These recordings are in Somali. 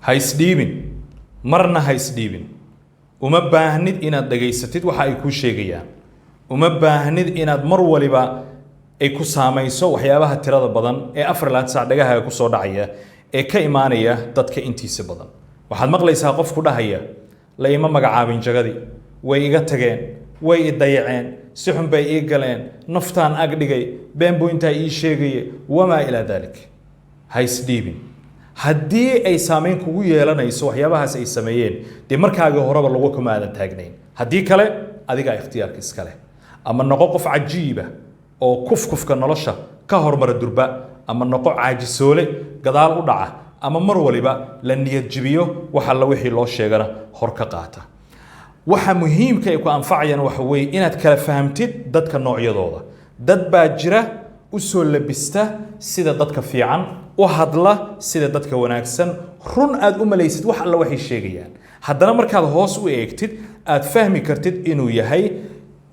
Ha isdhiibin, marna ha isdhiibin. Uma baahnid inaad dhegaysatid waxa ay kuu sheegayaan. Uma baahnid inaad mar waliba ay ku saamayso waxyaabaha tirada badan ee 24 saac dhagahaaga kusoo dhacaya ee ka imaanaya dadka intiisa badan. Waxaad maqlaysaa qof ku dhahaya: "La ima magacaabin jagadii, way iga tageen, way i dayaceen, si xun bay ii galeen, naftaan ag dhigay, been buu intaa ii sheegaya," wamaa ilaa daalik. Ha isdhiibin. Haddii ay saameyn kugu yeelanayso waxyaabahaas ay sameeyeen, dee markaagii horeba lagu kama aadan taagnayn. Haddii kale, adigaa ikhtiyaarka iska leh. Ama noqo qof cajiiba oo kufkufka nolosha ka hormara durba, ama noqo caajisoole gadaal u dhaca, ama mar waliba la niyad jibiyo, wax alla wixii loo sheegana hor ka qaata. Waxa muhiimka ay ku anfacayaan waxa weeye inaad kala fahamtid dadka noocyadooda. Dad baa jira u soo labista sida dadka fiican, u hadla sida dadka wanaagsan, run aad u malaysid wax alla waxay sheegayaan. Haddana markaad hoos u eegtid, aad fahmi kartid inuu yahay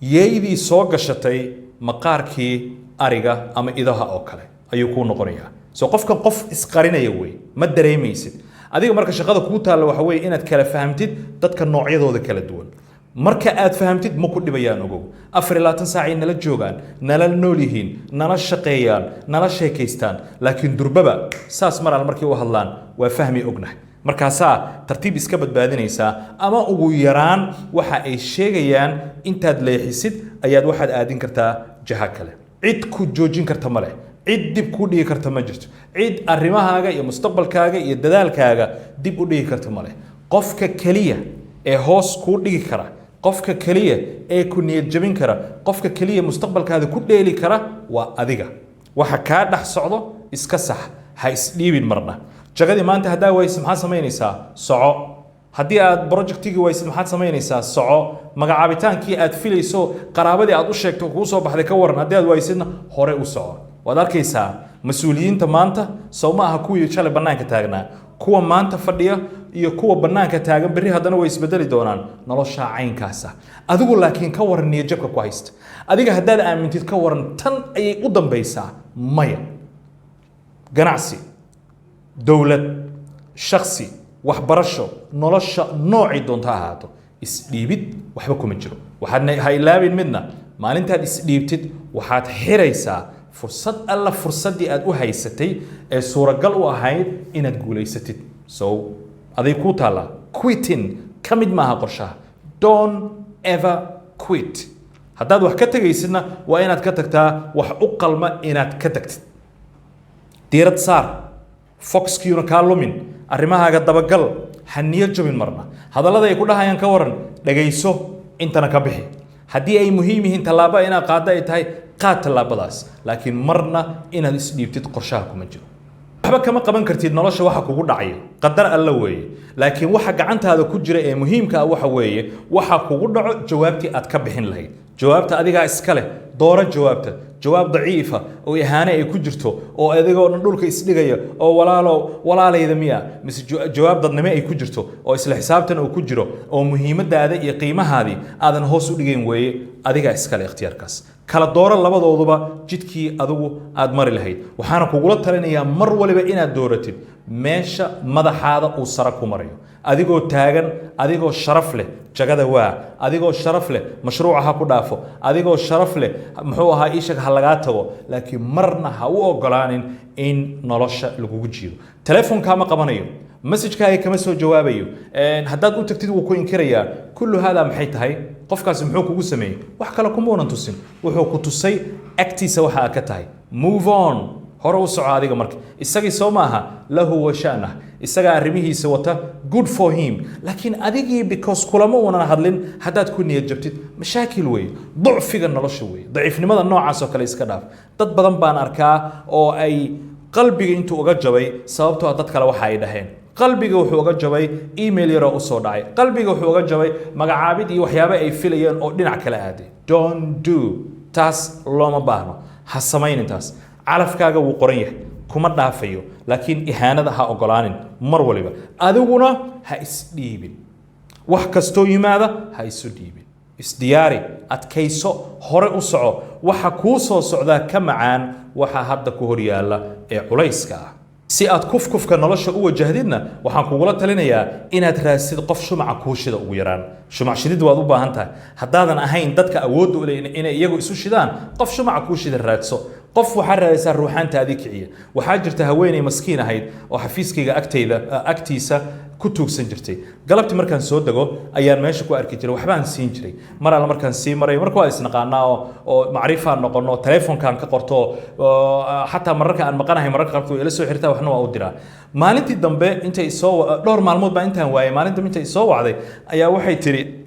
yeydii soo gashatay maqaarkii ariga ama idaha oo kale ayuu kuu noqonayaa. So qofkan qof isqarinaya wey, ma dareemaysid adiga. Marka shaqada kuu taalla waxa weeye inaad kala fahamtid dadka noocyadooda kala duwan. Marka aad fahamtid, ma ku dhibayaan. Ogow, 24 saacay nala joogaan, nala nool yihiin, nala shaqeeyaan, nala sheekaystaan, laakiin durbaba saas mar al markay u hadlaan waa fahmi ognahay. Markaasaa tartiib iska badbaadinaysaa, ama ugu yaraan waxa ay sheegayaan intaad leexisid ayaad waxaad aadin kartaa jaha kale. Cid ku joojin karta ma leh, cid dib kuu dhigi karta ma jirto, cid arrimahaaga iyo mustaqbalkaaga iyo dadaalkaaga dib u dhigi karta ma leh. Qofka keliya ee hoos kuu dhigi kara, qofka keliya ee ku niyad jabin kara, qofka keliya mustaqbalkaada ku dheeli kara waa adiga. Waxa kaa dhex socdo iska sax. Ha isdhiibin marna. Jagadii maanta haddaa waysid, maxaad samaynaysaa? Soco. Haddii aad projectigii waysid, maxaad samaynaysaa? Soco. Magacaabitaankii aad filayso, qaraabadii aad u sheegto kuu soo baxday, ka waran haddii aad waysidna? Hore u soco. Waad arkaysaa mas-uuliyiinta maanta, sow ma aha kuwii shalay bannaanka taagnaa? Kuwa maanta fadhiya iyo kuwa bannaanka taagan berri haddana way isbedeli doonaan. Noloshaa caynkaasa. Adigu laakiin ka waran niyadjabka ku haysta adiga? Haddaad aamintid, ka waran tan ayay u dambaysaa? Maya. Ganacsi, dowlad, shaksi, waxbarasho, nolosha noocii doonta ha ahaato, isdhiibid waxba kuma jiro. Waxaadna ha ilaabin midna: maalintaad isdhiibtid, waxaad xiraysaa fursad alla fursaddii aad u haysatay ee suuragal u ahayd inaad guulaysatid. So aday kuu taallaa. Quitting ka mid maaha qorshaha. Don't ever quit. Haddaad wax ka tegaysidna, waa inaad ka tagtaa wax u qalma inaad ka tagtid. Diirad saar, focuskiina kaa lumin, arrimahaaga dabagal, ha niyo jabin marna. Hadallada ay ku dhahayaan, ka waran, dhagayso, intana ka bixi. Haddii ay muhiim yihiin, tallaabo inaad qaaddo ay tahay, qaad tallaabadaas, laakiin marna inaad isdhiibtid qorshaha kuma jiro. Waxba kama qaban kartid nolosha waxa kugu dhacayo, qadar alla weeye, laakiin waxa gacantaada ku jira ee muhiimka ah waxa weeye waxa kugu dhaco jawaabtii aad ka bixin lahayd. Jawaabta adigaa iska leh. Dooro jawaabta. Jawaab daciifa oo ihaane ay ku jirto oo adigoo dhan dhulka isdhigaya oo "walaalow, walaalayda" miya, mise jawaab dadnimo ay ku jirto oo isla xisaabtan uu ku jiro oo muhiimadaada iyo qiimahaadii aadan hoos u dhigayn weeye? Adigaa iska leh ikhtiyaarkaas. Kala dooro labadooduba jidkii adigu aad mari lahayd. Waxaana kugula talinayaa mar waliba inaad dooratid meesha madaxaada uu sare ku marayo, adigoo taagan, adigoo sharaf leh. Jagada waa adigoo sharaf leh, mashruuca ha ku dhaafo adigoo sharaf leh, muxuu ahaa ishag ha lagaa tago, laakiin marna ha u ogolaanin in nolosha lagugu jiido. Telefoonkaa ma qabanayo, messagekaaga kama soo jawaabayo, haddaad u tagtid wuu ku inkirayaa. Kullu haadaa maxay tahay? Qofkaasi muxuu kugu sameeyey? Wax kale kumuunan tusin, wuxuu ku tusay agtiisa waxa aad ka tahay. Move on, hore u soco adiga. Marka isagii soo maaha, lahu wa sha'nah, isagaa arrimihiisa wata, good for him. Laakiin adigii, because kulama uunan hadlin, haddaad ku niyad jabtid, mashaakil weeye, ducfiga nolosha weeye. Daciifnimada noocaas oo kale iska dhaaf. Dad badan baan arkaa oo ay qalbiga intuu uga jabay sababtoo ah dad kale waxa ay dhaheen, qalbiga wuxuu uga jabay email yaroo usoo dhacay, qalbiga wuxuu uga jabay magacaabid iyo waxyaabo ay filayeen oo dhinac kale aaday. Don't do taas, looma baahno, ha samaynin taas. Calafkaaga wuu qoran yahay, kuma dhaafayo, laakiin ihaanada ha ogolaanin mar waliba. Adiguna ha isdhiibin. Wax kastoo yimaada ha isu dhiibin. Isdiyaari, adkayso, hore u soco. Waxa kuu soo socdaa ka macaan waxa hadda ku hor yaalla ee culayska ah. Si aad kufkufka nolosha u wajahdidna, waxaan kugula talinayaa inaad raadsid qof shumaca kuu shida. Ugu yaraan shumac shidid waad u baahan tahay. Haddaadan ahayn dadka awoodda u leh inay iyagu isu shidaan, qof shumaca kuu shida raadso. Qof waxaa raadaysaa ruuxaantaadii kiciya. Waxaa jirta haweeney maskiin ahayd oo xafiiskayga agtayda agtiisa ku tuugsan jirtay. Galabtii markaan soo dego ayaan meesha ku arki jiray, waxbaan siin jiray. Mar alla markaan sii marayo, marka waa isnaqaanaa oo macrifaan noqono, telefonkaan ka qorto, oo xataa mararka aan maqanahay, mararka qaarkood way ila soo xirtaa, waxna waa u diraa. Maalintii dambe intay isoo, dhowr maalmood baa intaan waayay, maalin dambe intay isoo wacday ayaa waxay tiri,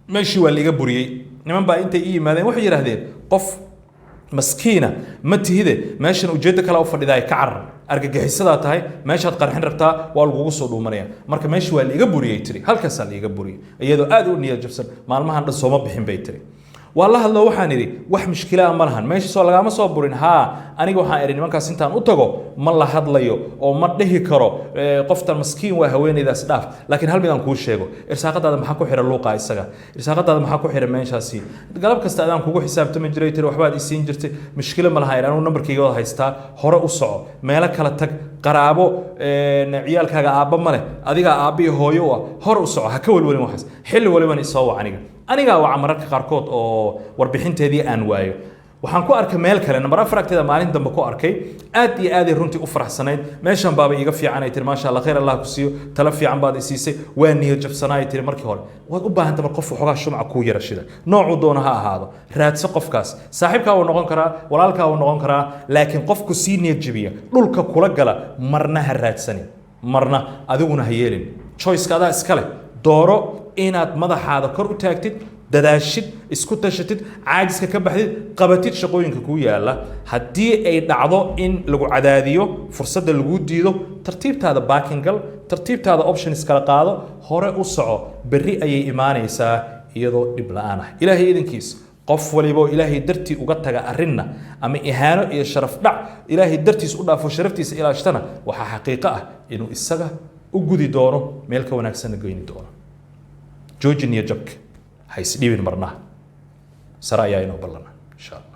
"Meeshii waa liiga buriyey. Niman baa intay ii yimaadeen waxay yidhaahdeen, 'Qof maskiina ma tihide, meeshan ujeeddo kale u fadhidaa, ka carar, argagixisadaa tahay, meeshaad qarxin rabtaa, waa lagugu soo dhuumanaya.' Marka meeshii waa liiga buriyey," tiri, "halkaasaa liiga buriyey." Iyadoo aad u niyad jabsan, "Maalmahan dhan sooma bixin," bay tiri. Waa la hadlo, waxaan idhi, "Wax mushkilaa ma lahan, meesha soo lagaama soo burin." "Haa, aniga waxaan idhi nimankaas intaan u tago ma la hadlayo oo ma dhihi karo, qoftan maskiin waa, haweeneydaas dhaaf. Laakiin hal mid aan kuu sheego: irsaaqadaada maxaa ku xira luuqa isaga? Irsaaqadaada maxaa ku xira meeshaasi? Galab kasta adaan kugu xisaabtami jiray," tiri, "waxbaad isiin jirtay. Mushkilo ma laha, anigu nambarkayga wada haystaa. Hore u soco, meelo kala tag, qaraabo, ciyaalkaaga aabba ma leh, adigaa aabba iyo hooyo u ah. Hore u soco, ha ka welwelin waxaas. Xilli walibana isoo wac." Anigaa waca mararka qaarkood oo warbixinteedii aan waayo. Waxaan ku arkay meel kale, number 4 agteeda, maalin dambe ku arkay. Aad iyo aaday runtii u faraxsanayd. "Meeshan baaba iiga fiican," ay tiri. "Maasha Allah, khayr Allah ku siiyo, talo fiican baad i siisay. Waa niyad jabsanaa," ay tiri, "markii hore." Waad u baahanta mar qof waxoogaa shumaca kuu yara shida, noocuu doono ha ahaado. Raadso qofkaas. Saaxiibkaa wuu noqon karaa, walaalkaa wuu noqon karaa, laakiin qofku sii niyad jabiya, dhulka kula gala, marna ha raadsanin, marna adiguna ha yeelin. Choiceka adaa iska leh. Dooro inaad madaxaada kor u taagtid, dadaashid, isku tashatid, caajiska ka baxdid, qabatid shaqooyinka kuu yaala. Haddii ay dhacdo in lagu cadaadiyo, fursadda laguu diido, tartiibtaada baakin gal, tartiibtaada options kala qaado, hore u soco. Berri ayay imaanaysaa iyadoo dhib la'aan ah, Ilaahay idinkiis. Qof waliba oo Ilaahay dartii uga taga arrinna ama ihaano iyo sharaf dhac Ilaahay dartiis u dhaafo, sharaftiisa ilaashtana, waxaa xaqiiqo ah inuu isaga u gudi doono, meel ka wanaagsanna geyni doono. Jooji niyo jabka, ha isdhiibin marna. Sare ayaa inoo ballana, insha Allah.